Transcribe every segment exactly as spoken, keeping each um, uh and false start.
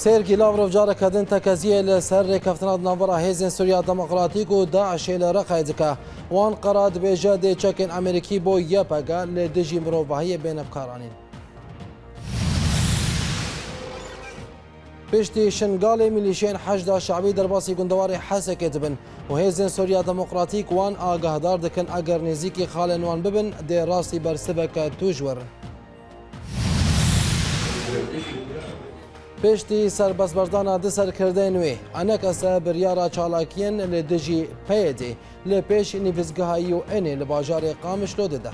Sergî Lavrov careke din tekeziyê li ser rêkeftina di navbera Hêzên Sûriya Demokratîk û DAIŞê li Reqayê dike. Wan qera dibêje dê çekên Amerîkî bo Y P G li dijî mirovahiyê bêne bikaranîn. Piştî Şingalê mîlîşiyên Heşda Şabî derbasî gundewarê Hesekê dibin û Hêzên Sûriya Demokratîk wan agahdar dikin, eger nêzîkî xalên wan bibin, dê rastî bersiveke tûj werin. Piştî serbestberdana du serkirdeyên wê, ENKS'ê biryara çalakiyên li dijî P Y D'ê li pêş nivîsgeha U N'ê li bajarê Qamişlo dide.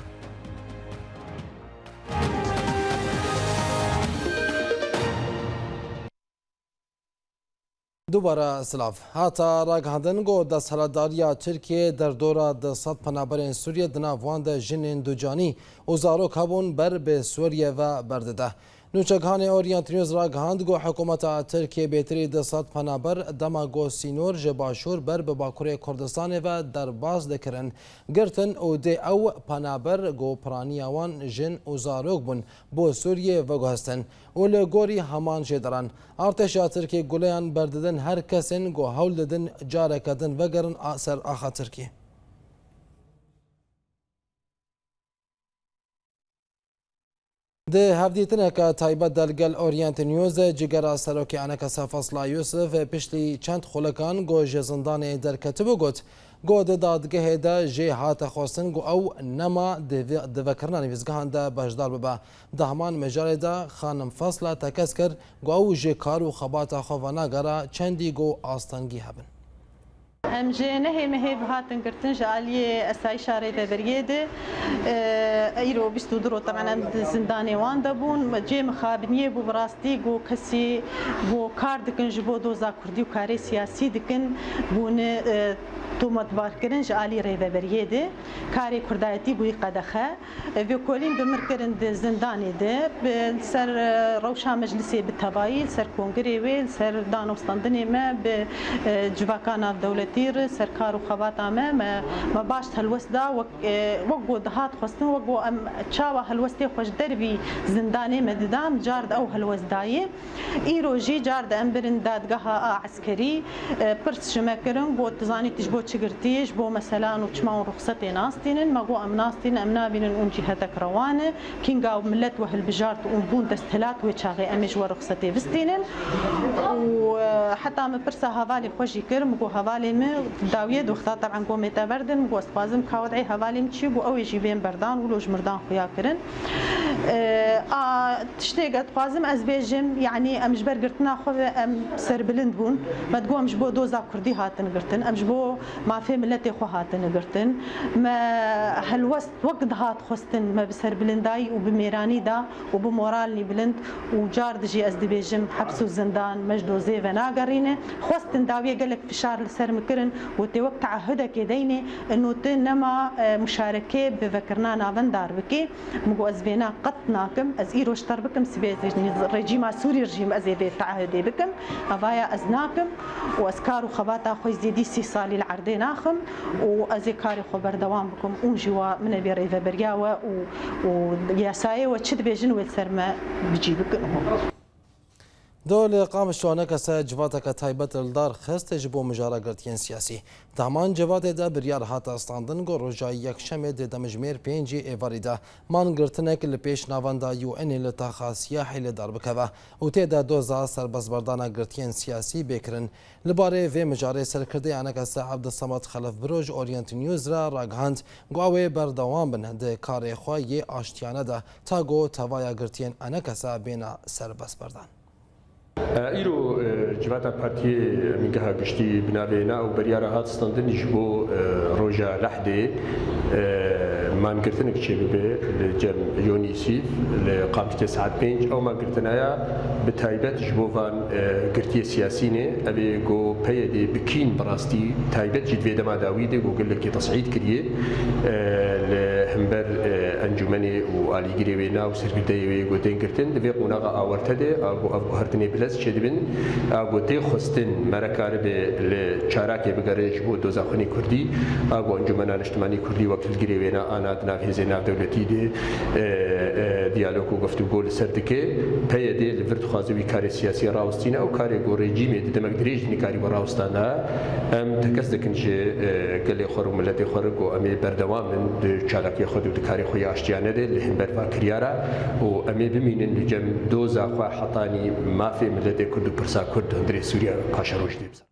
Dubare silav. Hate ragihandin ku desthilatdariya Tirkiyê derdora du sed penaberên Sûriyê, di nav wan de jinên ducanî û zarok hebûn, ber bi Sûriyê ve berdide. Nûçegihanê Orient News ragihand ku hikûmeta Tirkiyê bêtirî du sed penaber dema ku sînor ji başûr ber bi Bakurê Kurdistanê ve derbas dikirin, girtin û dê ew penaber ku piraniya wan jin û zarok bûn, bo Sûriyê veguhestin û li gorî heman jêderan, artêşa Tirkiyê guleyan berdidin her kesên ku hewl didin careke din vegerin a-, ser axa Tirkiyê. Di hevdîtineke taybet de li gel Orient News, cigera serokê ENKS'ê Fasla Yusuf piştî çend xulikan ku ji zindanê derketibû got, ku di dadgehê de jê hate xwestin ku ew nema di vi-, di vekirina nivîsgehan de beşdar bibe. Di heman mijarê de xanim Fasla tekez kir ku ew ji kar û xebata xwe venagere çendî ku astengî hebin. Em ji nehê mehê bi hatin girtin ji aliyê Esayîşa Rêveberiyê de. E, îro bîst û du roj, temen em di zindanê wan de bûn. Cê mixabiniyê bû, bi rastî ku kesî ku kar dikin ji bo doza kurdî û karê siyasî dikin, bûne, e, tometbarkirin ji alî Rêveberiyê de. Karê kurdayetî bûyî qedexe. Vêkolîn bi mir kirin di zindanê de, bi, li ser, e, rewşa meclisê bi tevayî, li ser kongirê wê, li ser danûstandinê me bi, e, civaka navdewletî re, ser kar û xebata me, me, me baş helwest da, wek, e, wek ku dihat xwestin, wek ku em çawa helwestê xwe ji dervî zindanê me dida, em car di ew helwest dayê. Îro jî car di em birin dadgeha a eskerî, e, pirs ji me kirin, got, "Tu zanî tu ji bo çi girtiyê, ji bo meselan û çima hûn ruxsetê nastînin?" Me got, "Em nastînin, em nabînin hûn cîhetek rewa ne. Kînga millet we hilbijart û bûn desthilat wê çaxê em ê ji we ruxsetê bistînin." Û, e, heta min pirsa hevalê xwe jî kir, min got, "Hevalê min dawiyê di wexta teb'en ku em ê te berdin." Min got, "Ez dixwazim ka wed'ê hevalê min çi bû, ew ê jî bên berdan, wilo ji mirdan xuya kirin." E, a, Tiştê ku dixwazim ez bêjim, yanî em ji ber girtina xwe ve em serbilind bûn. Me digot em ji bo doza kurdî hatin girtin, em ji bo mafê miletê xwe hatin girtin. Me helwest wek dihat xwestin, me bi serbilindayî û bi mêranî da û bi moralnî bilind û car di jî ez dibêjim heps û zindan me ji dozê venagerîne. Xwestin dawiyê gelek fişar li ser min kirin, gotê wek teahudekê deynê, ino tu nema, e, muşarekê bi vekirina navendar bikî. Min got, "Ez vêna qet nakim, ez îro ji te re bikim, sibê ez ê rejîma Sûrî rejîm ez ê vê teahudê bikim. Evaya ez nakim û ez kar û xebata xwe zêdî sî salî li erdê naxim û ez ê karê xwe berdewam bikim. Ûn jî wa min ê bê rêveberiya we û, û yasayê we çi dibêjin wê li ser me bicî bikin." Do li Qamişlo ENKS'ê civateke taybet li dar xist ji bo mijara girtiyên siyasî. Di heman civatê de biryar hate standin ku roja Yekşemê di demjimêr pêncî êvarî de mangirtinek li pêş navenda U N'ê li taxa Siyahê li dar bikeve û tê de doza serbestberdana girtiyên siyasî bê kirin. Li barê vê mijarê serkirdeyê ENKS'ê Ebdulsemed Xelefbiro ji Orient News re ragihand ku ew ê berdewam bin di karê xwe yê aştiyane de, ta ku tevaya girtiyên ENKS'ê bêne serbestberdan. E, îro, e, civata partiyê Emîngeha Giştî bi navê Na û Beryara hat standin ji bo, e, roja Lehdê, e, mangirtinek çêbibe li cem Yonîsîf li Qamişlê saet pênc. Ew mangirtinaya bi taybet ji bo van, e, girtiyê siyasî ne. Ev ê ku P Y D bi kîn bi rastî taybet jî di vê dema dawî de ku gelekî tesîd kiriye, e, li hember, e, Encûmenê û alîgirê wêna û serkirdeyê wê got tên girtin, di vê qonaxa awarte de a ku ev guhertinê bilez çêdibin, a ku tê xwestin mere karibe li çalakê bigere ji bo doza xwînê kurdî, a ku Encûmena Niştimanî Kurdî wek hilgirê wêna ana di nav hêzên navdewletî de, e, e, diyalog û guftûgo li ser dike. P Y D li vir dixwaze wî karê siyasî rawistîne, ew karê ku rejîmê di demek dirêj nikarî we rawistanda. Em tekez dikin ji, e, gelê xwe û miletê xwe re ku em ê berdewam bin di çalakiyê xwe de û di karê xwe yê aştiyane de li hember va kiryara û em ê bimînin li cem doza xwe hetanî mafê miletê Kurd û pirsa Kurd hundirê Sûriye paşeroş dê bize.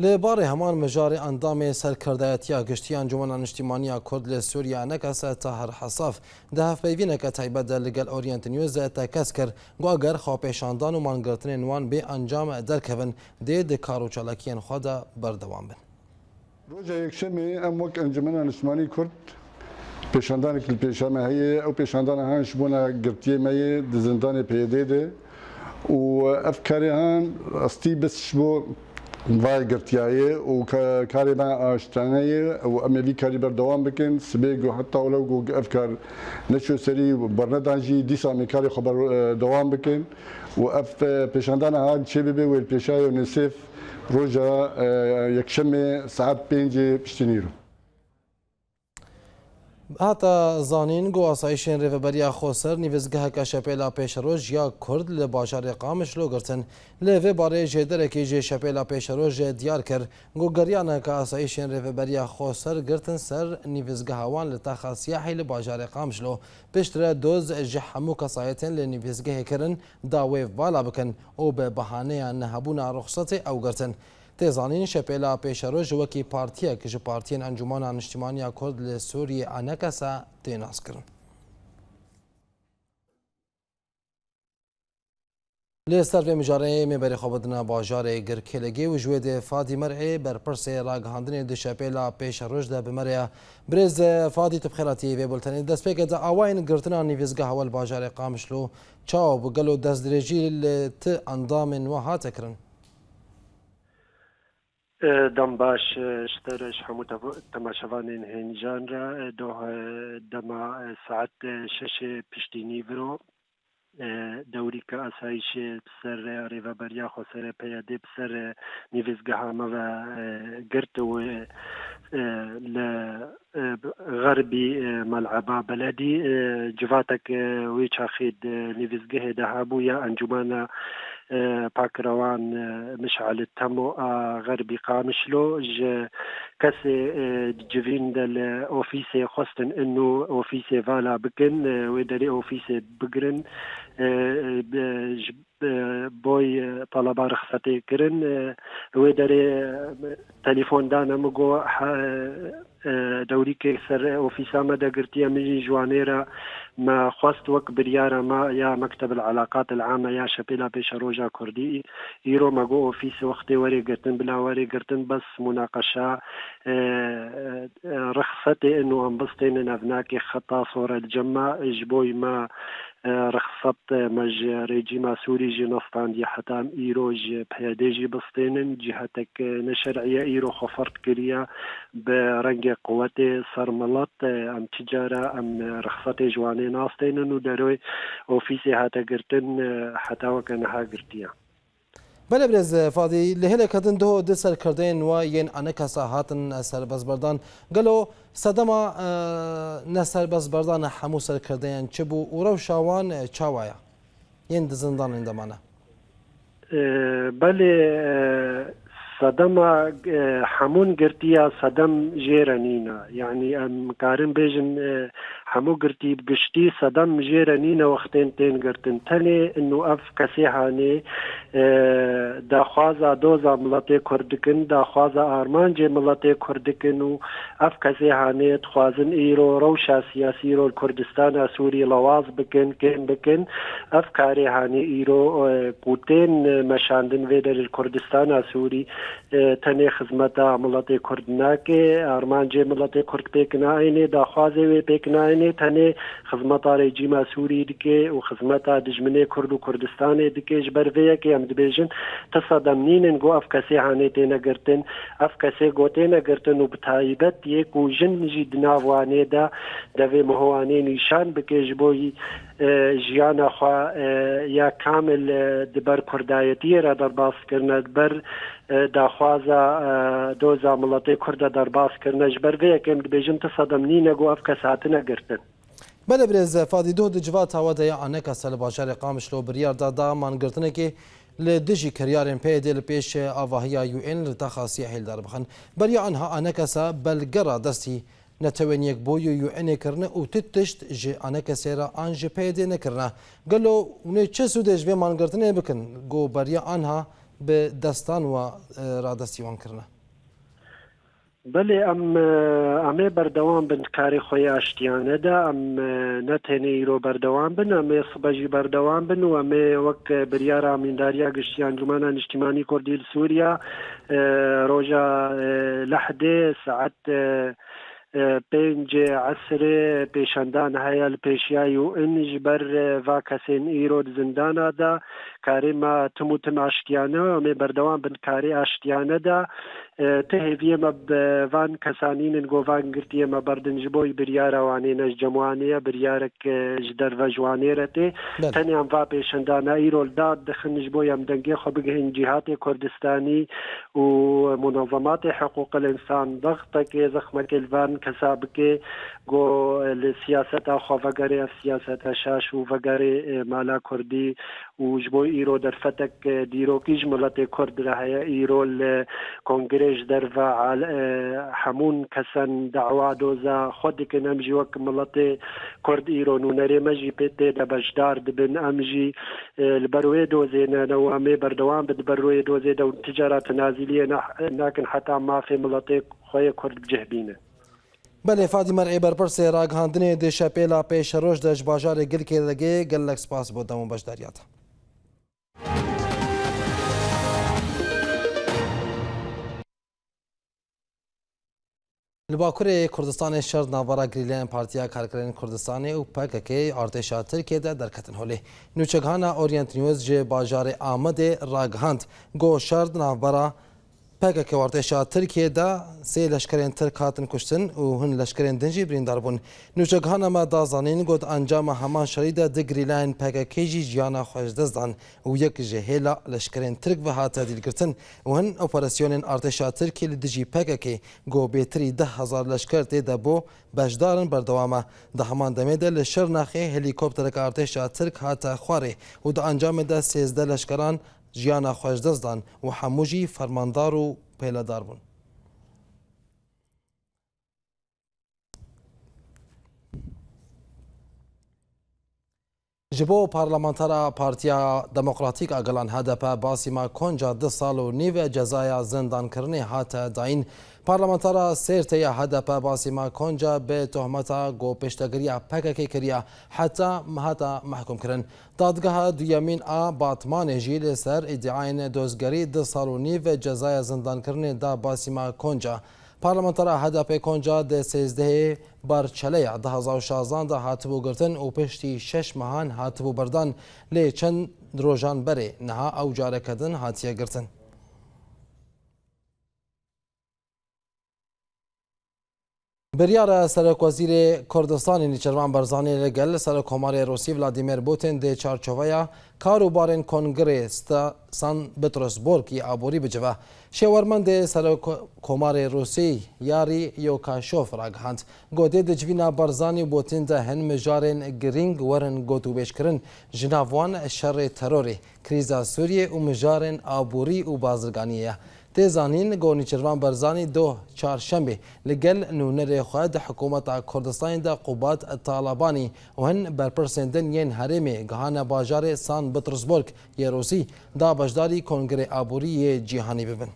Li barê heman mijarê endamê serkirdayetiya giştî ya Encûmena Niştîmaniya Kurd li Sûriye Enekese Tahir Hesaf di hevpeyvîneke taybet de li gel Orient News de tekez kir ku eger xwepêşandan û mangirtinên wan bê encam derkevin, dê di kar û çalakiyên xwe de berdewam bin. Roja Yekşemê em wek Encûmena Niştimanî Kurd pêşandanek li pêşa me heye. Ew pêşandana han ji bona girtiyê me ye di zindanê P Y D de û ev karê han rastî bes ji bo vay girtiyaye û ka-, karê me aştane ye û em ê vî karî berdewam bikin. Sibê ku heta wilo ku ev kar neçû serî û bernedan jî dîsa em ê karê xwe ber-, e, dewam bikin û ev, e, pêşandana han çê bibe wê li pêşa UNICEF roja, e, Yekşemê saet pêncê piştî nîro. Hate zanîn ku asayîşên Rêveberiya Xweser nivîzgeheke şepêla pêşeroj ya Kurd li bajarê Qamişlo girtin. Li vê barê jêderekî ji şepêla pêşeroj diyar kir ku geriyaneke asayîşên Rêveberiya Xweser girtin ser nivîzgeha wan li taxa Siyahî li bajarê Qamişlo. Piştre doz ji hemû kesayetên li nivîzgehê kirin da wê vala bikin û bi bahaneya nehebûna ruxsetê ew girtin. Tê zanîn, şepêla pêşeroj wekî partiyek ji partiyên Encûmana Niştîmaniya Kurd li Sûriyê, Enekese, tê naskirin. Li ser vê mijarê em ê berê xwe bidine bajarê Girkêlegê û ji wê dê Fadî Mer'ê, berpirsê ragihandinê di şepêla pêşeroj de bi me re ye. Birêz Fadî, tu bi xêr hatî vê bultenê. Destpêkê de awayên girtina nivîzgeha we li bajarê Qamişlo çawa bû? Gelo destdirêjî li ti endamên we hate kirin? E, dem baş, e, ji te re, ji hemû tev-, temaşevanên hênîjan re, e, doh, e, dema, e, saet, e, şeşê piştî nîviro, e, dewrîka asayîşê bi ser, e, Rêveberiya Xweserê P Y D bi ser, e, nivîzgeha me ve, e, girt û, e, e, li e, Xerbî, e, Mel'eba Beledî, e, civatek, e, wê çaxê di nivîzgehê de hebû ya Encûmena, e, Pakrewan, e, Miş'el Temo a Xerbî Qamişlo ji kesê, e, civîn de li ofîsê xwestin ino ofîsê vala bikin, e, wê derê ofîsê bigirin, e, e, bi-, ji e, boy, e, taleba rixsetê kirin. E, wê derê, e, telefon dane min got, he, e, dewrîkê ser ofîsa me de girtiye, min jî ji wanê re me xwest wek biryara me ya Mekteb el Elaqat el Ame ya şepêla pêşeroja Kurdî. Îro me got ofîs wextê werê girtin, bila werê girtin, bes munaqeşa, e, e, rixsetê ino em bistênin, ev nake xeta sor e li cem me, ji boy me, e, rixset, e, me ji rejîma Sûrî jî nestandiye, heta em îro ji P Y D jî bistênin, cîhetek, e, neşer'î ye, îro xwe ferd kiriye bi rengê quwetê ser milet, e, em çi cara em, e, rixsetê ji wanê nastênin û derê ofîsê hate girtin, e, heta weke niha girtiye. Belê birêz Fadî, li hêleke din duh û du serkirdeyên we yên Enekesa hatin serbestberdan. Gelo sedema, e, neserbestberdana hemû serkirdeyan çi bû û rewşa wan, e, çawa ye? Yên di zindanên de mane? E, belê, e, sedema, e, hemûn girtiya sedem jê re nîne. Yanî em karin bêjin, e, hemû girtî bi giştî sedem jê re nîne wextên tên girtin. Tenê ino ev kesê hanê, e, daxwaza doza miletê Kurd dikin, daxwaza armancê miletê Kurd dikin û ev kesê hanê dixwazin îro rewşa siyasî ro li Kurdistana Sûrî lewaz bikin, kêm bikin. Ev karê hanê îro, e, ku tên meşandin vê derê li Kurdistana Sûrî, e, tenê xizmeta miletê Kurd nake, armancê miletê Kurd pêk nayêne, daxwazê wê pêk nayêne. Tenê xizmeta rejîma Sûrî dike û xizmeta dijminê Kurd û Kurdistanê dike. Ji ber vê yekê em dibêjin, ti sedem nînin ku ev kesê hanê têne girtin. Ev kesê ku têne girtin û bi taybet yê ku jin jî di nav wanê de devê miho wanê nîşan bike ji bo, e, jiyana xwe, e, ya kamil, e, di ber kurdayetiyê re derbas kirine, di ber, e, daxwaza, e, doza miletê Kurd de derbas kirine. Ji ber vê yekê em dibêjin, ti sedem nîne ku ev kes hatine girtin. Belê birêz Fadî, doh di civata we de ya anekesa li bajarê Qamişlo biryar da, da mangirtinekê li dijî kiryarên P Y D li pêş avahiya U N li Taxa Siyahê hêldar bixin. Beriya anha anekesa belge radestî Netewên Yekbûyî û U N ê kirine û tu tişt ji anekesê re an ji P Y D nekirine. Gelo hûn ê çi sûdê ji vê mangirtinê bikin ku beriya anha bi destan we, e, radestî wan kirine? Belê, em, e, em ê berdewam bin karê xwe yê aştiyane de. Em, e, ne tenê îro berdewam bin, em ê sibe jî berdewam bin û em ê wek, e, biryara Amîndariya Giştî Encûmena Niştîmanî Kurdî li Sûriya, e, roja, e, lehdê saet, e, e, pêncê esrê pêşendan heye li pêşiya U N ji ber, e, va kesên îro di zindana de. Karê me tim û tim aştiyane, em ê berdewam bin karê aştiyane de. E, ti hêviyê me bi van kesanîn in, go van girtiyê me berdin ji bo biryara wanê ne ji cem wanê ye, biryarek, e, ji derve ji wanê re tê. Belê. Tenê em va pêşendana îro li dad dixin ji bo em dengê xwe bigihin cîhatê Kurdistanî û munazematê hiqûqil însan dextekê zexmekê li van kesa bike, go li siyaseta xwe vegerê, ev siyaseta şaş û vegerê, e, mala Kurdî û ji bo îro derfetek, e, dîrokî ji miletê Kurd re heye. Îro li kongrê ji derve al-, e, hemûn kesan dawa doza xwe dikin. Em jî wek miletê Kurd îro nûnerê me jî pê tê de beşdar dibin. Em jî, e, li ber wê dozê ne, ne û em ê berdewam bin li ber wê dozê de û ti cara tinazîliyê ne, nakin heta mafê miletê xwe yê Kurd bi cih bîne. Belê, Fadî Mer'ê, berpirsê ragihandinê di şepêla pêşeroj de ji bajarê Girkê Regê, gelek spas bo dem û beşdariya te. Li Bakurê Kurdistanê şer di navbera girîlayên Partiya Karkerên Kurdistanê û P K K artêşa Tirkiyê de derketin holê. Nûçegihana Orient News ji bajarê Amedê ragihand, got şer di navbera P K K û artêşa Tirkiyê de sê leşkerên Tirk hatin kuştin û hin leşkerên din jî birîndar bûn. Nûçegihana me da zanîn, got encama heman şerî de du girîlayên P K K jî jiyana xwe ji dest dan û yek ji hêla leşkerên Tirk ve hate dîlgirtin û hin operasyonên artêşa Tirkiyê li dijî P K K, got bêtirî deh hezar leşker tê de bo beşdar in, berdewam e. Di heman demê de li Şirnexê helîkoptereke artêşa Tirk hate xwarê û di encamê de sêzdeh leşkeran jiyana xwe ji dest dan û hemû jî fermandar û pêledar bûn. Ji bo parlamentera Partiya Demokratîk a Gelan H D P Basîma Konca du sal û nîv cezaya zindankirinê hate dayîn. Parlamentera Sêrtê ya H D P Basîma Konca bi tohmeta ku pêştegiriya P K K kiriye heta hate mehkûm kirin. Dadgeha duyemîn a Batmanê jî li ser îdiayên dozgerî du sal û nîv cezaya zindankirinê da Basîma Konca. Parlamentera H D P Konca di sêzdehê Barçeleya du hezar û şazdan de hatibû girtin û piştî şeş mehan hatibû berdan, lê çend rojan berê niha ew careke din hatiye girtin. Biryara Serokwezîrê Kurdistanê Nêçîrvan Barzanî li gel Serokkomarê Rûsî Vladimir Putin di çarçoveya karûbarên Kongrê Sta-, San Petersburg yê aborî bicive. Şêwermendê Serokkomarê Rûsî Yarî Yokaşov ragihand, got dê di civîna Barzanî û Putin de hin mijarên girîng werin gotûbêjkirin, ji nav wan şerê terorê, krîza Sûriyê û mijarên aborî û bazirganiyê ye. Tê zanîn, ku Nêçîrvan Barzanî doh çarşembê li gel nûnerê xwe di hikûmeta Kurdistanê de Qubad Talebanî û hin berpirsên din yên herêmê gihane bajarê San Petersburg yê Rûsî da beşdarî Kongrê Aborî yê Cîhanî bibin.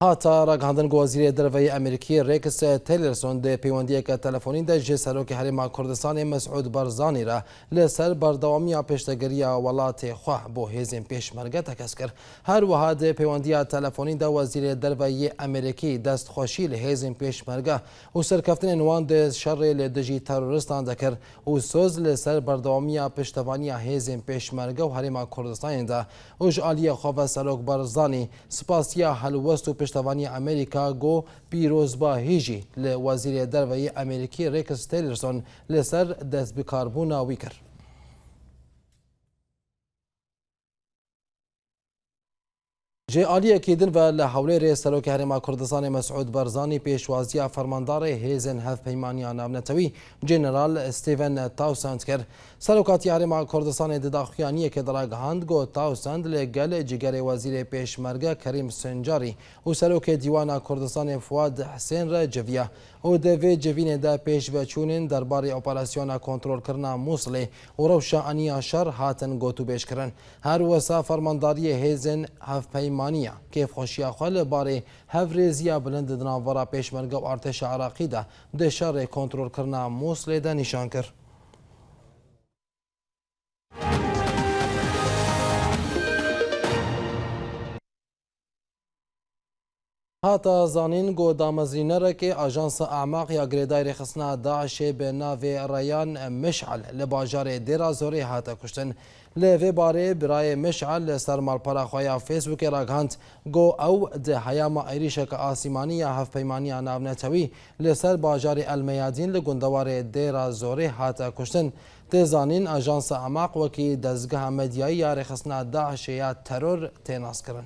Hate ragihandin ku Wezîrê Derve yê Amerîkî Rex Tillerson di peywendiyeke telefonî de ji Serokê Herêma Kurdistanê Mesûd Barzanî re li ser berdewamiya pêştegiriya welatê xwe bo hêzên pêşmerge tekez kir. Her wiha di peywendiya telefonî de Wezîrê Derve yê Amerîkî destxweşî li hêzên pêşmerge û serkeftinên wan di şerê li dijî teroristan de kir û soz li ser berdewamiya piştevaniya hêzên pêşmerge û Herêma Kurdistanê de û ji aliyê xwe ve Serok Barzanî spasiya helwest û piştevaniya Amerîka got, pîrozbahî jî li Wezîrê Derve yê Amerîkî Rex Tillerson li ser destbikarbûna wî kir. Ji aliyekî din ve li Hewlêrê Serokê Herêma Kurdistanê Mesûd Barzanî pêşwaziya Fermandarê Hêzên Hevpeymaniya Navnetewî General Stephen Townsend kir. Serokatiya Herêma Kurdistanê di daxuyaniyekê de ragihand, got, Townsend li gel cîgerê Wezîrê Pêşmerge Kerîm Sincarî û Serokê Dîwana Kurdistanê Fuad Husên re civiya û di vê civînê de pêşveçûnên derbarê operasyona kontrolkirina Mûsilê û rewşa aniya şer hatin gotûbêjkirin. Her wisa Fermandariyê Hêzên Hevpeymaniya kêfxweşiya xwe li barê hevrêziya bilind di navbera Pêşmerge û artêşa Iraqî de di şerê kontrolkirina Mûsilê de nîşan kir. Hate zanîn ku damezrînerekê Ajansa Amaq ya girêdayî rêxistina DAIŞê bi navê Reyan Mişal li bajarê Dêra Zorê hate kuştin. Li vê barê birayê Mişal li ser malpera xwe ya Facebookê ragihand ku ew di heyama êrîşeke asîmanî ya Hevpeymaniya Navnetewî li ser bajarê El Meyadîn li gundewarê Dêra Zorê hate kuştin. Tê zanîn, Ajansa Amaq wekî dezgeha medyayî ya rêxistina DAIŞê ya teror tê naskirin.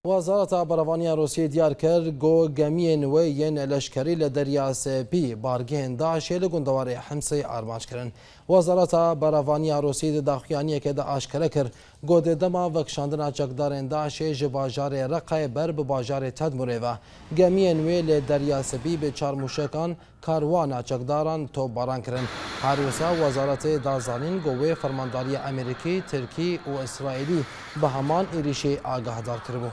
Wezareta Berevaniya Rûsiyê diyar kir ku gemiyên wê yên leşkerî li Derya Spî bargehên DAIŞê li gundewarê Himsê armanc kirin. Wezareta Berevaniya Rûsî di daxuyaniyekê de aşkere kir ku di dema vekişandina çekdarên DAIŞê ji bajarê Reqayê ber bi bajarê Tedmûrê ve gemiyên wê li Derya Spî bi çar mûşekan karwana çekdaran topbaran kirin. Her wisa wezaretê da zanîn ku wê fermandariya Amerîkî, Tirkî û Îsraîlî bi heman êrîşê agahdar kiribû.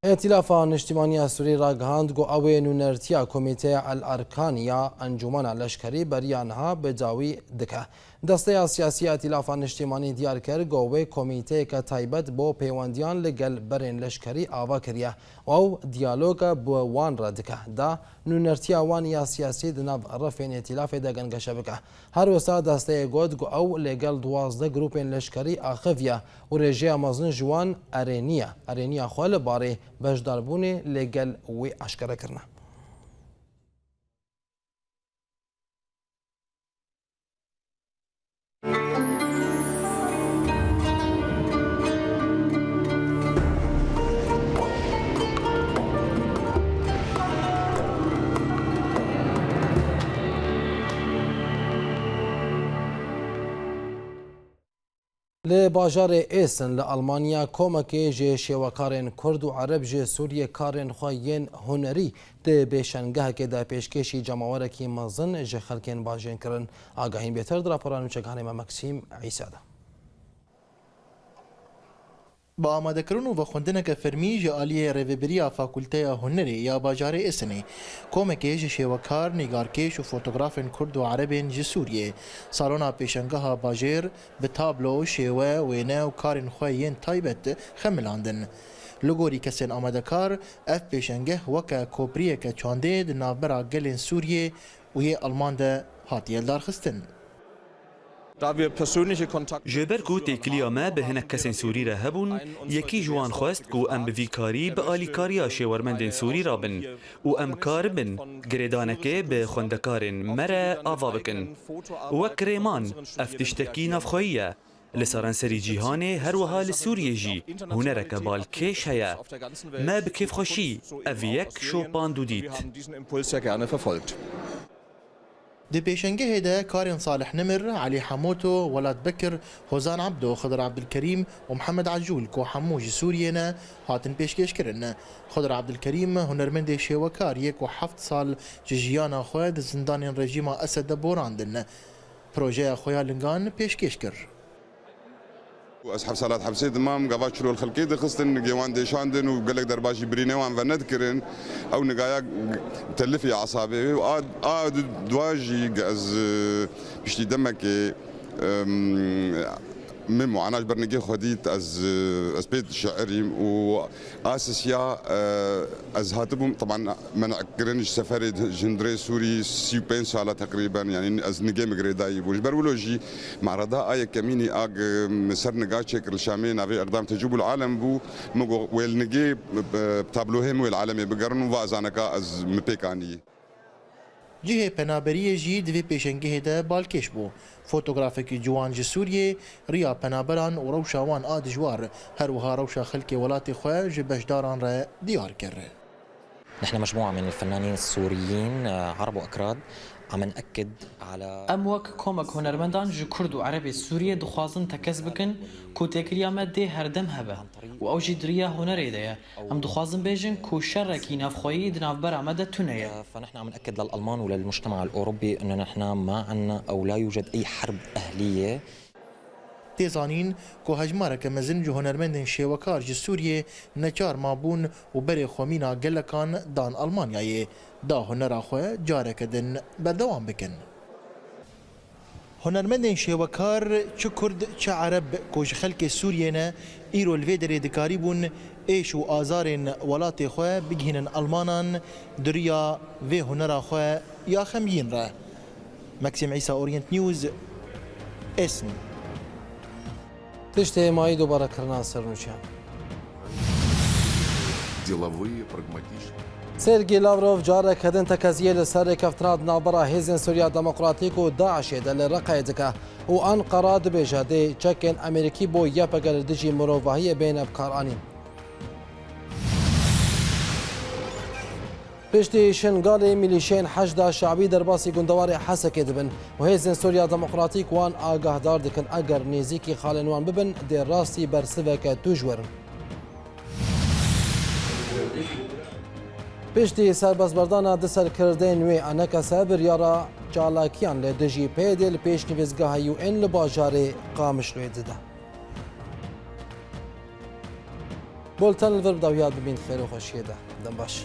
Îtîlafa Niştimanî ya Sûrî ragihand ku ew ê nûnertiya Komîteya El Erkan ya Encûmena Leşkerî beriya niha bi dawî dike. Desteya siyasî ya Îtîlafa Niştimanî diyar kir ku wê komîteyeke taybet bo pêwendiyan li gel berên leşkerî ava kiriye û ew diyaloga bi wan re dike, da nûnertiya wan ya siyasî di nav refên Îtîlafê de gengeşe bike. Her wisa desteyê got ku ew li gel duwazdeh grûpên leşkerî axiviye û rêjeya mezin ji wan erêniye, erêniya xwe li barê beşdarbûnê li gel wê aşkere kirine. Li bajarê Essen li Almanya komekê ji şêwekarên Kurd û Ereb ji Sûriyê karên xwe yên hunerî di pêşengehekê de pêşkêşî cemawerekî mezin ji xelkên bajêr kirin. Agahîn bêtir di rapora nûçeganê me Maksîm Îsa de. Bi amadekirin û vexwendineke fermî ji aliyê Rêveberiya Fakulteya Hunerê ya bajarê Esenê, komekê ji şêwekar, nîgarkêş û fotografên Kurd û Erebên ji Sûriyê, salona pêşengeha bajêr bi tablo, şêwe, wêne û karên xwe yên taybet xemilandin. Li gorî kesên amadekar, ev pêşengeh weke kopriyeke çandê di navbera gelên Sûriyê û yê Alman de hatiye lidarxistin. Da wir persönliche Kontakt Ji ber ku têkiliya me bi hinek kesên Sûrî re hebûn, yekî ji wan xwest ku em bi vî karî bi alîkariya şêwermendên Sûrî re bin û em karibin girêdanekê bi xwendekarên me re ava bikin. Wek Rêman, ev tiştekî navxweyî ye. Li seranserî cîhanê, her wiha li Sûriyê jî hunereke balkêş heye. Me bi kêfxweşî ev yek şopand û dît. Wir haben diesen Impuls sehr gerne verfolgt. Di pêşengehê de karên Salih Nimir, Elî Hemoto, Welat Bekir, Hozan Ebdo, Xidir Ebdilkerîm û Mihemed Ecûl ku hemû ji Sûriyê ne, hatin pêşkêşkirin. Xidir Ebdilkerîm hunermendê şêwekar yê ku heft sal ji jiyana xwe di zindanên rejîma Esed de borandin, projeya xwe ya lingan pêşkêş kir. Ez heft salat hepsê dimam, gava çilo li xelkê dixistin, nigê wan dêşandin û gelek derbas jî birînê wan venedikirin. Ew nigaya telifî esabê wê û a, a dua jî ez, e, piştî demekê, em, min muana ji ber nigê xwe dît, ez, e, ez pê şairîm û A sisiya, e, ez hatibûm, teban, men'kirin ji seferê ji hundirê Sûrî sî û pênc sala teqrîben, yanî ez nigê min girêdayî bû. Ji ber wilo jî merheda a yekemînî a g-, ser niga çêkir li Şamê navê Eqdam Tecrûbul Alem bû. Min got, wê li nigê, e, tablohê min wê li alemê bigerin û va zaneka ez min pêk anî. Cihê penaberiyê jî di vê pêşengehê de balkêş bû. Fotografekî ciwan ji Sûriyê, riya penaberan û rewşa wan a dijwar, her wiha rewşa xelkê welatê xwe ji beşdaran re diyar kir. نحن مجموعة من الفنانين السوريين، آه، عرب وأكراد، عم نأكد على Em wek komek hunermendan ji Kurd û Erebê Sûriyê dixwazin tekez bikin ku têkiliya me dê herdem hebe û ew jî di riya hunerê de ye. Em dixwazin bêjin ku şerekî navxweyî di navbera me de tune ye. فنحن عم نأكد للألمان وللمجتمع الأوروبي إنه نحن ما عنا أو لا يوجد أي حرب أهلية. Tê zanîn ku hejmareke mezin ji hunermendên şêwekar ji Sûriyê neçar mabûn û berê xwe mîna gelekan dan Almanyayê, da hunera xwe careke din berdewam bikin. Hunermendên şêwekar, çi Kurd, çi Ereb, ku ji xelkê Sûriyê ne, îro li vê derê dikarîbûn êş û azarên welatê xwe bigihînin Almanan di riya vê hunera xwe ya xemgîn re. Maxim Îsa, Orient News, Essen. Tiştê hêmayî dobarekirina sernûçeyan. Деловые, прагматичные. Sergî Lavrov careke din tekeziyê li ser rêkeftina di navbera Hêzên Sûriya Demokratîk û DAIŞê de li Reqayê dike û Enqera dibêje dê çekên Amerîkî bo YPG li dijî mirovahiyê bêne bikaranîn. Piştî Şingalê mîlîşeyên Heşda Şabî derbasî gundewarê Hesekê dibin û Hêzên Sûriya Demokratîk wan agahdar dikin, eger nêzîkî xalên wan bibin, dê rastî bersiveke tûj werin. Piştî serbestberdana du serkirdeyên wê, ENKS biryara çalakiyan li dijî PYDê li pêşnivîzgeha U N li bajarê Qamişloyê dide. Bolten li vir bi dawiya bimîn xêr û xweşiyê de. Dem baş.